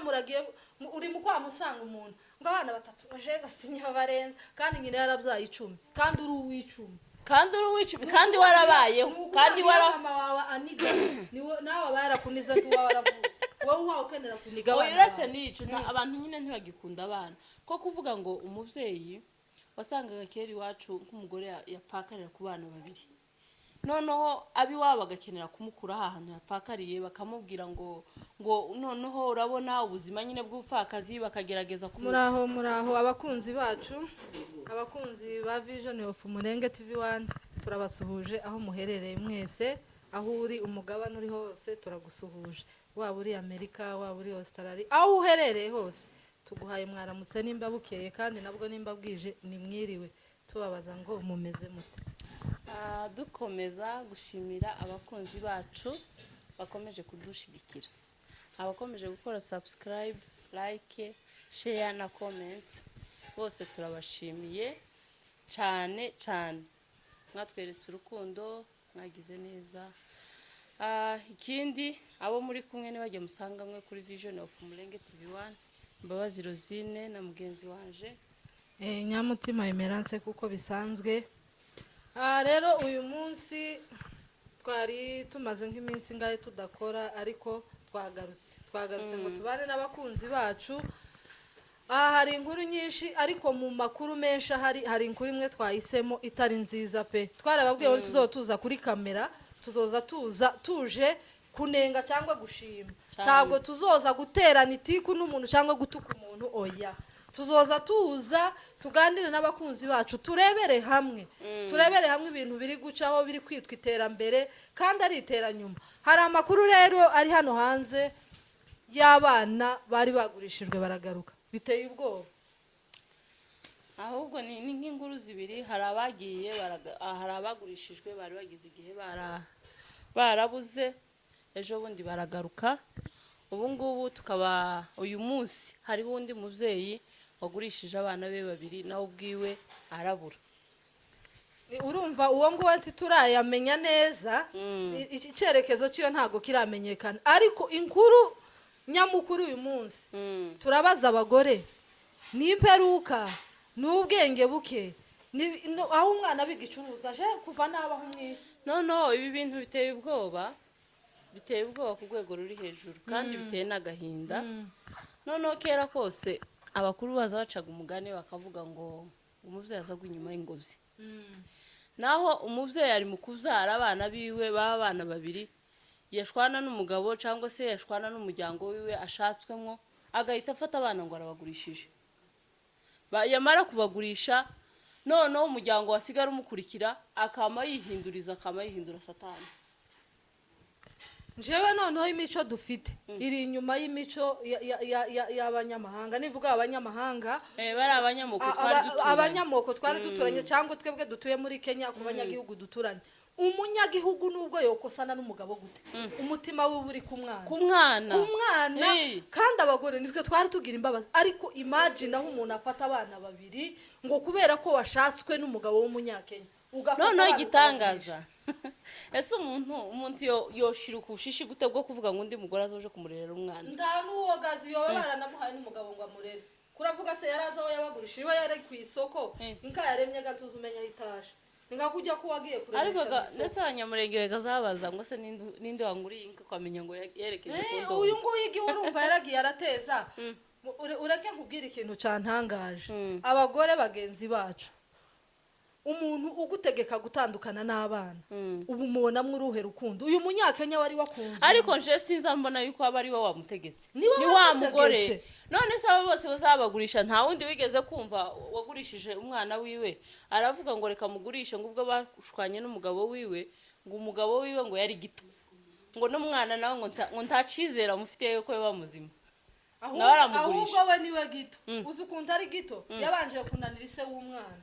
Muragiye uri mu kwamusanga umuntu ngo abana batatu baje basinyabarenza, kandi nyina yarabyaye 10, kandi uri uw'icumi. Kandi uri uw'icumi, kandi warabayeho. Ni ukuvuga Kandi iyo wara mama wawe aniga, niwe nawe aba yarakunize, tuba waravutse wowe nkawe ukenera kuniga Oya, abana uretse bawe. n'ico, abantu nyine ntibagikunda abana, ko kuvuga ngo umubyeyi wasangaga kera iwacu nk'umugore yapfakarira ku bana babiri, noneho ab'iwabo bagakenera kumukura aha hantu yapfakariye, bakamubwira ngo noneho urabona ubuzima nyine bw'ubupfakazi, bakagerageza Muraho, muraho abakunzi bacu, abakunzi ba Vision of Murenge TV 1, turabasuhuje aho muherereye mwese. Aho uri, umugabane uri hose, turagusuhuje. Waba uri Amerika, waba uri Australia, aho uherereye hose tuguhaye mwaramutse nimba bukeye, kandi nabwo nimba bwije nimwiriwe. Tubabaza ngo mumeze mute? Dukomeza gushimira abakunzi bacu bakomeje kudushyigikira, abakomeje gukora subscribe, like, share na comment, bose turabashimiye cyane cyane. Mwatweretse urukundo, mwagize neza. Ikindi, abo muri kumwe ntibajye musanga mwe kuri Vision of Murenge TV 1, Mbabazi Rosine na mugenzi wanje Nyamutima Emerance, kuko bisanzwe. Rero uyu munsi twari tumaze nk'iminsi ingahe tudakora, ariko twagarutse ngo tubane n'abakunzi bacu. Aha hari inkuru nyinshi, ariko mu makuru menshi ahari hari inkuru imwe twahisemo itari nziza pe. Twarababwiye ngo tuzoza tuza kuri kamera, tuzoza tuza tuje kunenga cyangwa gushima. Cyane. Ntabwo tuzoza guterana itiku n'umuntu cyangwa gutuka umuntu, oya. Tuzoza tuza tuganire n'abakunzi bacu, turebere hamwe ibintu biri gucaho biri kwitwa iterambere kandi ari iteranyuma. Hari amakuru rero ari hano hanze y'abana bari bagurishijwe baragaruka, biteye ubwoba. Ahubwo ni nk'inkuru zibiri. Hari abagiye hari abagurishijwe bari bagize igihe barabuze, ejo bundi baragaruka. Ubu ngubu tukaba uyu munsi hariho undi mubyeyi wagurishije abana be babiri, nawe ubwiwe arabura. Urumva uwo nguwo ntiturayamenya neza, icyerekezo cyiyo ntabwo kiramenyekana. Ariko inkuru nyamukuru uyu munsi, turabaza abagore: ni imperuka, ni ubwenge buke, aho umwana biga icuruzwa aje kuva nabaho mu isi? Noneho ibi bintu biteye ubwoba, biteye ubwoba ku rwego ruri hejuru, kandi biteye n'agahinda. Noneho kera kose abakuru baza bacaga umugani bakavuga ngo umubyeyi aza inyuma y'ingobyi. Naho umubyeyi ari mu kubyara abana biwe, baba abana babiri, yashwana n'umugabo cyangwa se yashwana n'umuryango wiwe ashatswemo, agahita afata abana ngo arabagurishije. Yamara kubagurisha, noneho umuryango wasigara umukurikira, akama yihinduriza, akama yihindura satani. Njyewe noneho imico dufite iri inyuma y'imico y'abanyamahanga. Nivuga abanyamahanga, Bari abanyamoko twari duturanye. Abanyamoko twari duturanye, cyangwa twebwe dutuye muri Kenya, ku banyagihugu duturanye. Umunyagihugu nubwo yokosana n'umugabo gute, umutima we uba uri ku mwana. Ku mwana. Ku mwana. Kandi abagore nitwe twari tugira imbabazi. Ariko imagine aho umuntu afata abana babiri ngo kubera ko washatswe n'umugabo w'Umunyakenya, ugafata Noneho abana. igitangaza, ese umuntu yoshira ubushishi gute bwo kuvuga ngo undi mugore azoje kumurerera umwana? Nta n'uwo gazi yoba baranamuhaye n'umugabo ngo amurere. Kuravuga se yari azi aho yabagurishije? Iwe yari ku isoko. Inka yaremye gatuza, umenya aho itashe. Ni nka kujya ko wagiye Ariko kuremisha mu isoko. Ndetse Abanyamurenge bakazabaza ngo se ninde wanguriye inka, ukamenya ngo yerekeje ku ndobo. Uyu nguyu igihe urumva yaragiye arateza. Ureke nkubwire ikintu cyantangaje. Abagore bagenzi bacu, umuntu ugutegeka gutandukana n'abana, ubu mubonamo uruhe rukundo? Uyu Munyakenya wari wakunze Ariko nje sinza mbona yuko aba ari we wamutegetse. Ni we Ni wa mugore. wamutegetse. None se abo bose bazabagurisha, nta wundi wigeze kumva wagurishije umwana wiwe aravuga ngo reka mugurishe, ngo ubwo bashwanye n'umugabo wiwe, ngo umugabo wiwe ngo yari gito, ngo n'umwana nawe ngo nta cyizere amufitiye yuko yaba muzima? Ahubwo Nawe aramugurisha. Ahubwo we niwe gito. Uzi ukuntu ari gito? Yabanje kunanira ise w'umwana,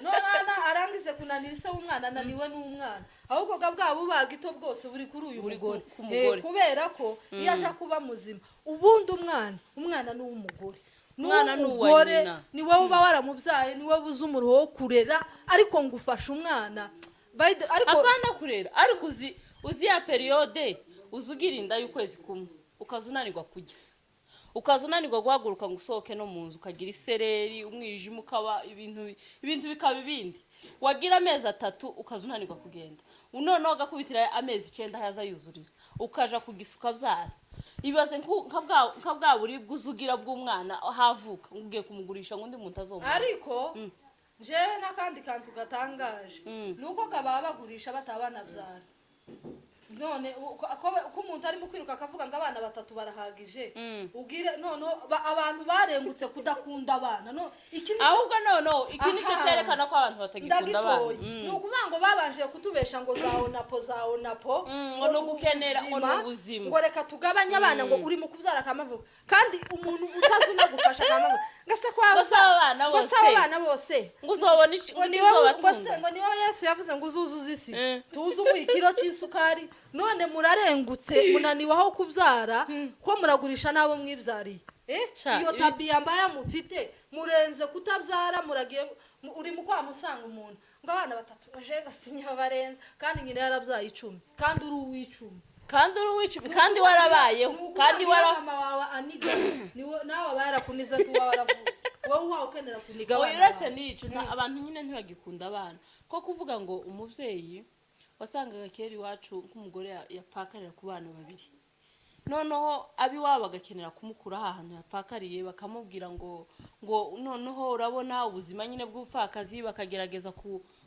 none arangize kunanira ise w'umwana, ananiwe n'umwana. Ahubwo bwa buba gito bwose buri kuri uyu Buri mugore. ku mugore. Kubera ko iyo aje kuba muzima, ubundi umwana ni uw'umugore. Ni Umwana ni uwa uw'umugore. nyina. Ni wowe uba waramubyaye, ni wowe uzi umuruho wo kurera. Ariko ngo ufashe umwana. Ariko Apana kurera, ariko uzi ya période uzi ugira inda y'ukwezi kumwe, ukaza unanirwa kurya. Ukaza unanirwa guhaguruka ngo usohoke no mu nzu, ukagira isereri, umwijima, ukaba ibintu bikaba ibindi. Wagira amezi 3 ukaza unanirwa kugenda, noneho agakubitira amezi 9 haza yuzurira, ukaja kugisa ukabyara. Ibaze nka bwa buribwe uzugira bw'umwana havuka, ugiye kumugurisha ngo undi muntu azomubona. Ariko jewe n'akandi kantu gatangaje nuko gababa bagurisha batabanabyara. None ko umuntu arimo kwiruka akavuga ngo abana 3 barahagije, ubwire noneho abantu barengutse kudakunda abana. No iki ni ahubwo noneho iki nicyo cyerekana ko abantu batagikunda abana. Ni ukuvuga ngo babanje kutubesha ngo za onapo za onapo, ngo ni ugukenera, ngo ni ubuzima, ngo reka tugabanye abana, ngo uri mu kubyara akamavuga, kandi umuntu utazi unagufasha akamavuga ngase kwa ngo saba abana bose, ngo saba abana bose ngo uzobona ngo ngo niwe Yesu yavuze ngo uzuzuze isi, tuze umuha ikiro cy'isukari. None murarengutse, munaniwe aho kubyara, ko muragurisha n'abo mwibyariye. Iyo tabiya mbaya mufite, murenze kutabyara, muragiye uri mu kwa musanga umuntu ngo abana 3 baje basinya barenze, kandi nyina yarabyaye 10, kandi uri uw'icumi, kandi uri uw'icumi, kandi warabayeho, kandi wara mama wawe aniga niwe nawe aba yarakunize tuwa waravutse wowe uhawe ukenera kuniga abana. Uretse n'ico abantu nyine ntibagikunda abana, ko kuvuga ngo umubyeyi wasangaga kera iwacu nk'umugore yapfakarira ku bana 2, noneho abiwabo bagakenera kumukura ahantu yapfakariye, bakamubwira ngo noneho urabona ubuzima nyine bw'ubupfakazi, bakagerageza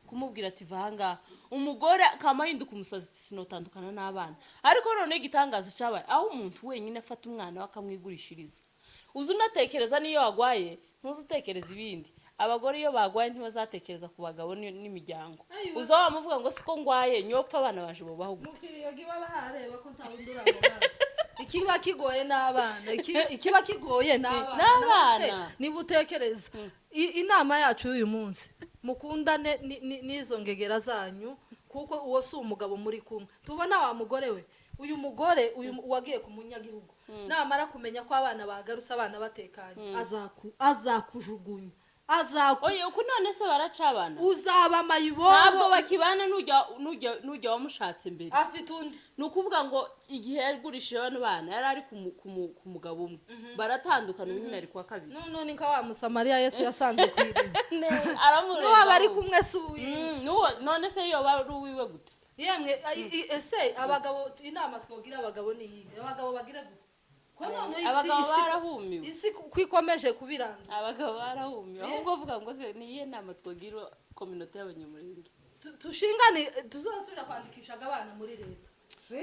kumubwira ati va ahangaha. Umugore akamahinduka umusazi, sinotandukana n'abana. Ariko noneho igitangaza cyabaye aho umuntu wenyine afata umwana we akamwigurishiriza. Uzi unatekereza n'iyo wagwaye ntuzi utekereza ibindi. Abagore iyo bagwaye ntibazatekereza ku bagabo n'imiryango. Uza wamuvuga ngo siko ngwaye nyopfa abana baje bubaho gute. Mukiriyo giba bahareba ko nta wundi urabona. Ikiba kigoye n'abana, ikiba kigoye n'abana. Niba utekereza inama yacu y'uyu munsi, mukundane n'izo ngegera zanyu, kuko uwo si umugabo muri kumwe. Tubona wa mugore we, uyu mugore uyu wagiye ku munyagihugu, namara kumenya ko abana bagarutse, abana batekanye, azakujugunya. Oye, uko none se baracabana? Uzaba mayibobo. Ntabwo bakibana nujya wamushatse mbere. Afite undi. Ni ukuvuga ngo igihe yagurishije bano bana yari ari ku mugabo umwe. Baratandukana, uyu nyine ari kuwa kabiri. None ni nka wa Musamariya Yesu yasanze ku iriba. Aramureba. Nuwo bari kumwe si uwiwe. None se iyo bari uwiwe gute? Yemwe ese abagabo inama twogira abagabo ni iyi. Abagabo bagira gute? Abagabo barahumiwe. Isi kwikomeje kubiranga. Abagabo barahumiwe. Ahubwo vuga ngo se niye nama twogira community y'abanyamurenge. Tushingane tuzoza tuja kwandikisha abana muri leta.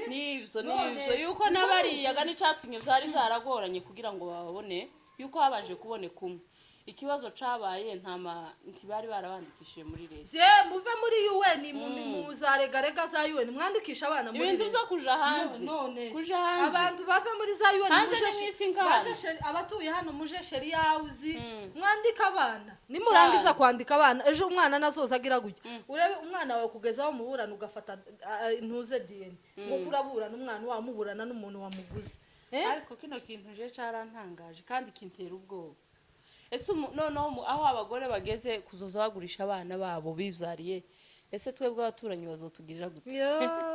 Nibyo nibyo yuko nabariyaga n'icatumye byari byaragoranye kugira ngo bababone, yuko habanje kuboneka umwe. Ikibazo cabaye ntibari barabandikishije muri leta. Je muve muri UN muzaregarega za UN mwandikisha abana muri ibintu byo kuja hanze. None kuja hanze abantu bave muri za UN muje abatuye hano muje sheria house mwandika abana. Nimurangiza kwandika abana ejo umwana nazoza agira gutya. Urebe umwana wawe kugezaho muburana ugafata ntuze DNA ngo kuraburana umwana wamuburana n'umuntu wamuguze. Ariko kino kintu je carantangaje kandi kintera ubwoba. Ese noneho aho abagore bageze kuzoza bagurisha abana babo bivyariye, ese twebwe abaturanyi bazotugirira gute?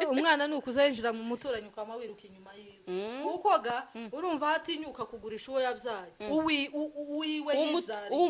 Umwana ni ukuzenjira mu muturanyi ukama wiruka inyuma yiwe. Kuko ga urumva hatinyuka kugurisha uwo yabyaye, uwiwe yivyariye,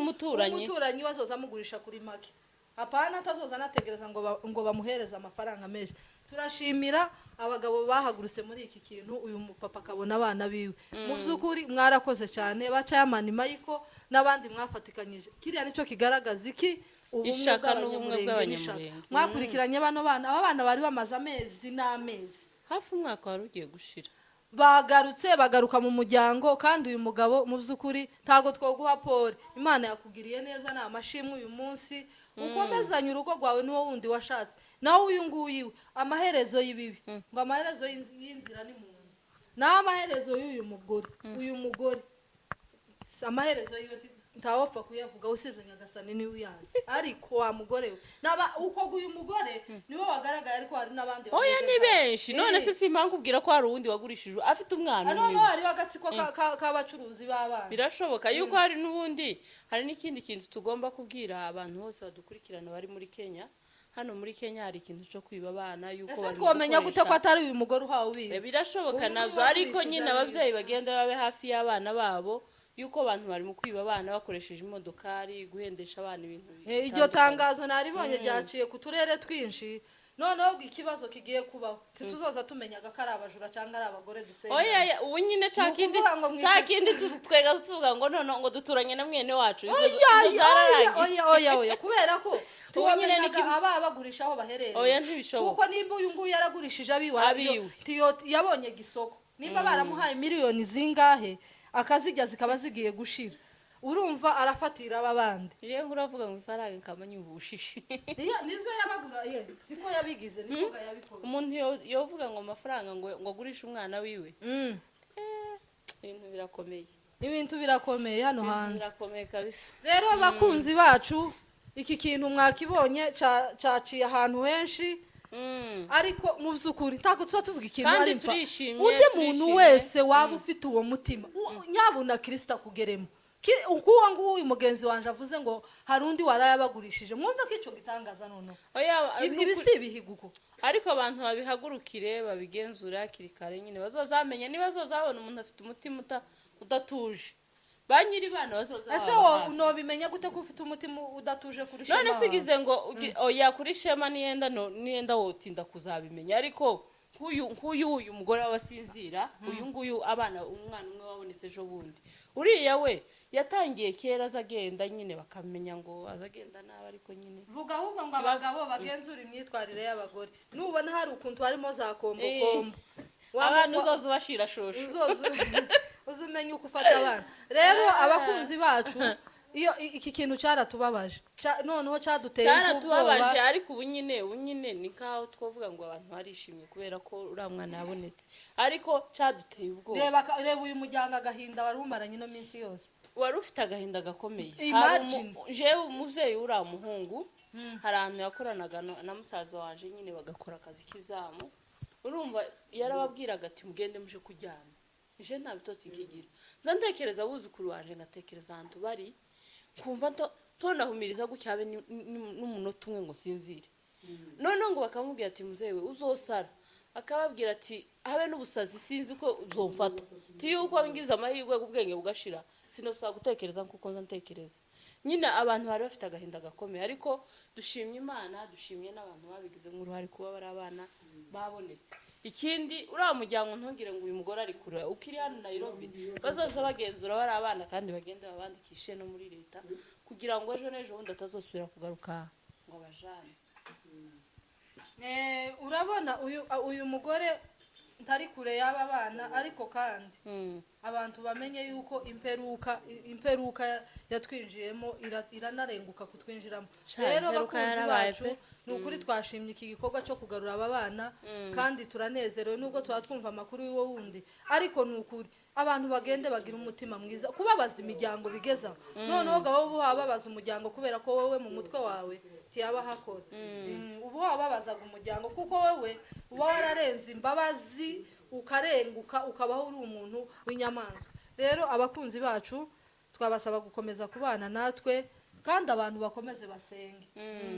umuturanyi wazoza amugurisha kuri make. Apana atazoza anategereza ngo bamuhereze amafaranga menshi. Turashimira abagabo bahagurutse muri iki kintu, uyu mupapa akabona abana biwe. Mu byukuri mwarakoze cyane, baca yamani Mayiko n'abandi mwafatikanyije. Kiriya nico kigaragaza iki ishaka n'ubumwe bw'abanyamurenge. Mwakurikiranye bano bana, aba bana bari bamaze amezi n'amezi, hafi umwaka wari ugiye gushira. Bagarutse bagaruka mu muryango, kandi uyu mugabo mu byukuri ntago twoguha pole. Imana yakugiriye neza, ni amashimwe uyu munsi. Ukomezanye urugo rwawe niwo wundi washatse, nawe uyu nguyu amaherezo y'ibibi ngo amaherezo y'inzira ni mu nzu, naho amaherezo y'uyu mugore, uyu mugore amaherezo yiwe ntawapfa kuyavuga usibye Nyagasani niwe uyazi. Ariko wa mugore we naba uko uyu mugore niwe wagaragaye, ariko hari n'abandi. Oya ni benshi. None se simpamvu kubwira ko hari uwundi wagurishije afite umwana umwe. None hari agatsiko k'abacuruzi b'abana. Birashoboka yuko hari n'ubundi, hari n'ikindi kintu tugomba kubwira abantu bose badukurikirana bari muri Kenya. Hano muri Kenya hari ikintu cyo kwiba abana, yuko Ese bari mu twomenya gute ko gukoresha- atari uyu mugore uhawe ubiba? Birashoboka Ubu nabyo, niba ariko agurishije nyine ari ababyeyi bagenda babe hafi y'abana babo, yuko abantu bari mu kwiba abana bakoresheje imodokari, guhendesha abana ibintu Iryo bitandukanye. tangazo naribonye, ryaciye ku turere twinshi. Noneho ubwo ikibazo kigiye kubaho, ntituzoza tumenyaga ko ari abajura cyangwa ari abagore dusenga. Oya, oya, ubu nyine ca Ni kindi ukuvuga ngo ca kindi twega tuvuga ngo noneho ngo duturanye na mwene wacu. Oya, Izo oya, zararangiye. Oya, oya, oya, kubera ko Ubu nyine ni tuwamenyaga kimwe- aba bagurisha aho baherereye. Oya, ntibishoboka. Kuko nimba uyu nguyu yaragurishije abiwe, Abiwe. Tiyo yabonye gisoko, nimba baramuhaye miliyoni zingahe akazijya zikaba zigiye gushira, urumva arafatira aba bandi. Jewe uravuga ngo ifaranga nkama nyumva ubushishi. Iyo nizo yabagura, ye siko yabigize, niko yabikoze. Umuntu yovuga ngo amafaranga ngo agurishe umwana wiwe. Ibintu birakomeye. Ibintu birakomeye hano Ibintu hanze. birakomeye kabisa. Rero bakunzi bacu, iki kintu mwakibonye, caciye ahantu henshi. Ariko mu by'ukuri ntabwo tuba tuvuga ikintu Kandi ari mpfa. turishimye, Undi muntu turishimye. wese waba ufite uwo mutima, nyabuna Kirisita akugeremo. Uko uwo nguwo uyu mugenzi wanje avuze ngo hari undi warayabagurishije, mwumve ko icyo gitangaza noneho. Oya, Ibi si ibihiguko. Ariko abantu babihagurukire, babigenzure hakiri kare nyine, bazozamenya niba bazozabona umuntu afite umutima udatuje, ba nyiri bana bazoza Ese baba wowe hafi. nobimenya gute ko ufite umutima udatuje kuri Shema None se wawe? ugize ngo oya, kuri Shema niyenda niyenda wotinda kuzabimenya, ariko nk'uyu uyu mugore w'abasinzira, uyu nguyu, abana, umwana umwe wabonetse ejo bundi, uriya we yatangiye kera aza agenda nyine, bakamenya ngo aza agenda nabi, ariko nyine Vuga ahubwo ngo abagabo bagenzura imyitwarire y'abagore. Nubona hari ukuntu harimo za kombokombo, Abantu uzoza ubashira shosho. Uzoza uze umenye uko ufata abana. Rero abakunzi bacu, iyo iki kintu cyaratubabaje. Noneho cyaduteye Cyaratubabaje. ubwoba. Ariko ubu nyine ni nkaho twavuga ngo abantu barishimye kubera ko uriya mwana yabonetse, ariko cyaduteye ubwoba. Reba uyu muryango, agahinda wari umaranye ino minsi yose. Wari ufite agahinda gakomeye. Imagine. Jewe umubyeyi uriya muhungu, hari ahantu yakoranaga na musaza wanje nyine, bagakora akazi k'izamu. Urumva yarababwiraga ati: "Mugende muje kuryama, je nta bitotsi nkigira, nza ntekereza abuzukuru banje, ngatekereza ahantu bari, nkumva ntonahumiriza gutya habe n'umunota umwe ngo sinzire." Noneho ngo bakamubwira ati: "Muzehe we, uzosara." Akababwira ati: "Habe n'ubusazi sinzi ko uzomfata, ti yuko ngize amahirwe ubwenge bugashira, sinosaba gutekereza kuko nza ntekereza." Nyine abantu bari bafite agahinda gakomeye, ariko dushimye Imana, dushimye n'abantu babigizemo uruhare kuba bari abana babonetse. Ikindi, uriya muryango, ntugire ngo uyu mugore ari kure, ukiri hano Nairobi, bazoza bagenzura bari abana, kandi bagende babandikishe no muri leta, kugira ngo ejo n'ejo bundi atazosubira kugaruka ngo abajane. Urabona uyu mugore ntari kure y'aba bana, ariko kandi abantu bamenye yuko imperuka yatwinjiyemo, iranarenguka kutwinjiramo. Sha, Rero imperuka bakunzi yarabaye bacu, pe. ni ukuri twashimye iki gikorwa cyo kugarura aba bana, kandi turanezerewe nubwo tuba twumva amakuru y'uwo wundi. Ariko ni ukuri abantu bagende bagira umutima mwiza. Kubabaza imiryango bigeza noneho gabo, uba wababaza umuryango kubera ko wowe mu mutwe wawe tiyaba hakora. Uba wababazaga umuryango kuko wowe uba wararenze imbabazi, ukarenguka, ukabaho uri umuntu w'inyamaswa. Rero abakunzi bacu, twabasaba gukomeza kubana natwe, kandi abantu bakomeze basenge.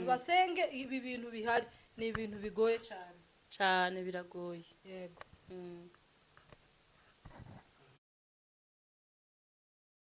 Basenge. Ibi bintu bihari ni ibintu bigoye cyane. Cyane, biragoye. Yego.